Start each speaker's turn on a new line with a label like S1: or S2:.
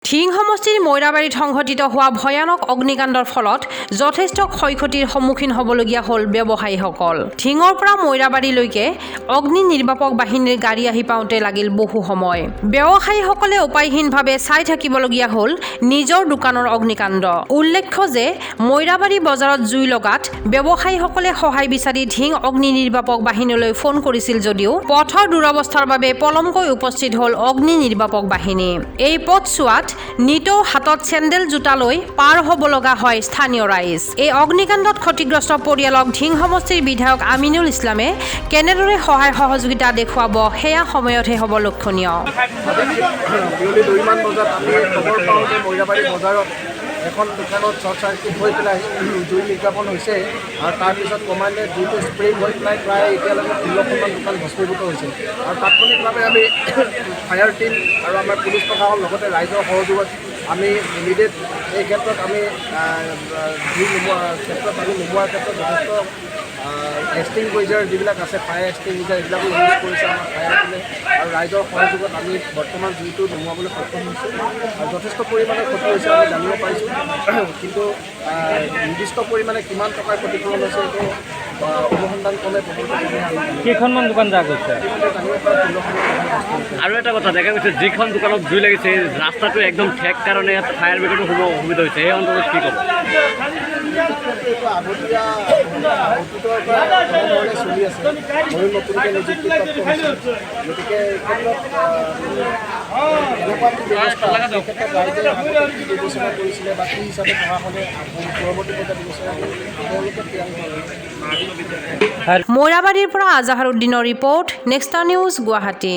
S1: ধিং সমষ্টিৰ মৈৰাবাৰীত সংঘটিত হোৱা ভয়ানক অগ্নিকাণ্ডৰ ফলত যথেষ্ট ক্ষয় ক্ষতিৰ সন্মুখীন হ'বলগীয়া হ'ল ব্যৱসায়ীসকল। ধিঙৰ পৰা মৈৰাবাৰীলৈকে অগ্নি নিৰ্বাপক বাহিনীৰ গাড়ী আহি পাওঁতে লাগিল বহু সময়। ব্যৱসায়ীসকলে উপায়হীনভাৱে চাই থাকিবলগীয়া হ'ল নিজৰ দোকানৰ অগ্নিকাণ্ড। উল্লেখ্য যে মৈৰাবাৰী বজাৰত জুই লগাত ব্যৱসায়ীসকলে সহায় বিচাৰি ধিং অগ্নি নিৰ্বাপক বাহিনীলৈ ফোন কৰিছিল যদিও পথৰ দুৰৱস্থাৰ বাবে পলমকৈ উপস্থিত হ'ল অগ্নি নিৰ্বাপক বাহিনী। এই পথছোৱাত নিতৌ হাতত চেণ্ডেল জোতা লৈ পাৰ হ'ব লগা হয় স্থানীয় ৰাইজ। এই অগ্নিকাণ্ডত ক্ষতিগ্ৰস্ত পৰিয়ালক ধিং সমষ্টিৰ বিধায়ক আমিনুল ইছলামে কেনেদৰে সহায় সহযোগিতা দেখুৱাব, সেয়া সময়তহে হ'ব লক্ষণীয়।
S2: বিয়লি 2মান বজাত আমি খবৰ পাওঁ যে মৈৰাবাৰী বজাৰত এখন দোকানত শ্বৰ্ট চাৰ্কিট হৈ পেলাই জুই নিৰ্বাপন হৈছে আৰু তাৰপিছত ক্ৰমান্বয়ে জুইটো স্প্ৰেড হৈ পেলাই প্ৰায় এতিয়ালৈকে 16খনমান দোকান ভস্মীভূত হৈছে। আৰু তাৎক্ষণিকভাৱে আমি ফায়াৰ টীম আৰু আমাৰ পুলিচ প্ৰশাসন, লগতে ৰাইজৰ সহযোগত আমি ইমিডিয়েট এই ক্ষেত্ৰত আমি জুই নুমোৱাৰ ক্ষেত্ৰত আমি নুমোৱাৰ ক্ষেত্ৰত যথেষ্ট এক্সটিংগুইজাৰ যিবিলাক আছে, ফায়াৰ এক্সটিংগুইজাৰ, এইবিলাকো ইউজ কৰিছে আমাৰ ফায়াৰ টিমে আৰু ৰাইজৰ সহযোগত আমি বৰ্তমান জুইটো নুমুৱাবলৈ সক্ষম হৈছোঁ। আৰু যথেষ্ট পৰিমাণে ক্ষতি হৈছে আমি জানিব পাৰিছোঁ, কিন্তু নিৰ্দিষ্ট পৰিমাণে কিমান টকাৰ ক্ষতিপূৰণ হৈছে, এইটো অনুসন্ধান ক্ৰমে তদন্ত কৰিহে আমি জানিব।
S3: কেইখনমান দোকান জাহ গৈছে?
S2: ইতিমধ্যে জানিব পৰা 16খনমান দোকান নষ্ট হৈছে।
S4: আৰু এটা কথা দেখা গৈছে, যিখন দোকানত জুই লাগিছে ৰাস্তাটো একদম ঠেক কাৰণে ইয়াত ফায়াৰ ব্ৰিগেডো সোমোৱা অসুবিধা হৈছে। সেই সন্দৰ্ভত কি ক'ব?
S2: এইটো আগতীয়া অতীতৰ পৰা এনেধৰণে চলি আছে। ময়ো নতুনকৈ নিযুক্তিপ্ৰাপ্ত হৈছোঁ, গতিকে এই ক্ষেত্ৰত এনেকুৱা কি ব্যৱস্থা, এই ক্ষেত্ৰত ৰাইজে আগতে কি বিবেচনা কৰিছিলে বা কি হিচাপে প্ৰশাসনে পৰৱৰ্তী পৰ্যায়ত বিবেচনা কৰিছিলে, তেওঁলোকে থিৰাং কৰে।
S1: মৈৰাবাৰীৰ পৰা আজাহাৰুদ্দিনৰ ৰিপৰ্ট, নেক্সটা নিউজ, গুৱাহাটী।